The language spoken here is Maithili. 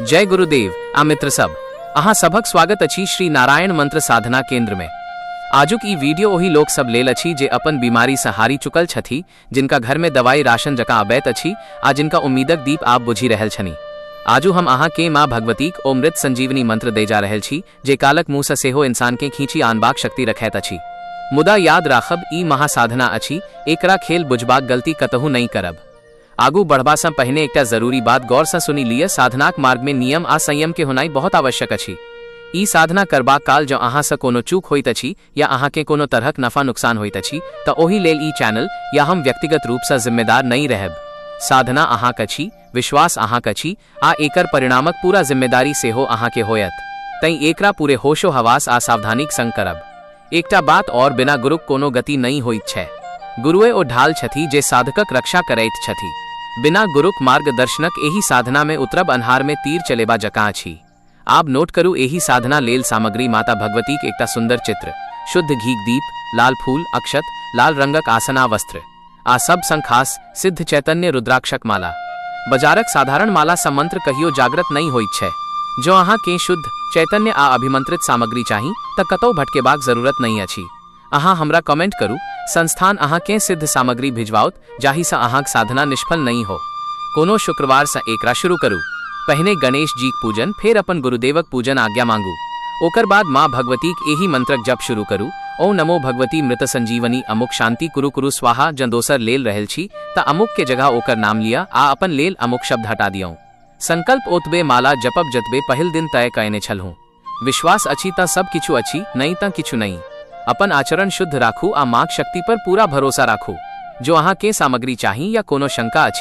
जय गुरुदेव आ मित्र सब, अहाँ सभक स्वागत अछि श्री नारायण मंत्र साधना केंद्र में। आजुक ई वीडियो ओहि लोक सब लेल अछि जे अपन बीमारी सँ हारि चुकल छथि, जिनका घर में दवाई राशन जकाँ अबैत अछि आ जिनका उम्मीदक दीप आब बुझि रहल छनि। आजू हम अहाँ केँ माँ भगवतीक ओ मृत संजीवनी मंत्र दै जा रहल छी, जे कालक मुँह सँ सेहो इंसान केँ खींचि आनबाक शक्ति रखैत अछि। मुदा याद राखब, ई महासाधना अछि, एकरा खेल बुझबाक गलती कतहु नहि करब। आगू बढ़बा सँ पहिने एकटा जरूरी बात गौर सँ सुनि लिअ। साधनाक मार्ग में नियम आ संयम के होनाइ बहुत आवश्यक अछि। ई साधना करबाक काल जँ अहाँ सँ कोनो चूक होइत अछि या अहाँ के कोनो तरहक नफा नुकसान होइत अछि, तऽ ओहि लेल ई चैनल या हम व्यक्तिगत रूप सँ जिम्मेदार नहि रहब। साधना अहाँक अछि, विश्वास अहाँक अछि आ एकर परिणामक पूरा जिम्मेदारी सेहो अहाँ के होयत। तैं एकरा पूरे होशो हवास आ सावधानीक संग करब। एकटा बात और, बिना गुरुक कोनो गति नहि होइत छै। गुरुए ओ ढाल छथि जे साधकक रक्षा करैत छथि। बिना गुरुक मार्गदर्शनक एहि साधना में उतरब अन्हार में तीर चलेबा जकाँ अछि। आब नोट करू एहि साधना लेल सामग्री: माता भगवतीक एकटा सुंदर चित्र, शुद्ध घीक दीप, लाल फूल, अक्षत, लाल रंगक आसन आ वस्त्र, आ सब संग खास सिद्ध चैतन्य रुद्राक्षक माला। बाजारक साधारण माला सँ मंत्र कहियो जागृत नहि होइत छै। जँ अहाँ केँ शुद्ध, चैतन्य आ अभिमंत्रित सामग्री चाही, तऽ कतौ भटकेबाक जरूरत नहि अछि। अहाँ हमरा कमेंट करू, संस्थान अहाँ केँ सिद्ध सामग्री भिजवाओत, जाहि सँ अहाँक साधना निष्फल नहि हो। कोनो शुक्रवार सँ एकरा शुरू करू। पहिने गणेश जीक पूजन, फेर अपन गुरुदेवक पूजन आज्ञा मांगू। ओकर बाद माँ भगवतीक एहि मंत्रक जप शुरू करू: ओं नमो भगवती मृत संजीवनी अमुक शांति कुरु कुरु स्वाहा। जँ दोसर लेल रहल छी तऽ अमुक के जगह ओकर नाम लिअ आ अपन लेल अमुक शब्द हटा दियौ। संकल्प: ओतबे माला जपब जतबे पहिल दिन तय कएने छलहुँ। विश्वास अछि तऽ सब किछु अछि, नहि तऽ किछु नहि। अपन आचरण शुद्ध राखू आ माँक शक्ति पर पूरा भरोसा राखू। जो अहाँ के सामग्री चाही या कोनो शंका अछि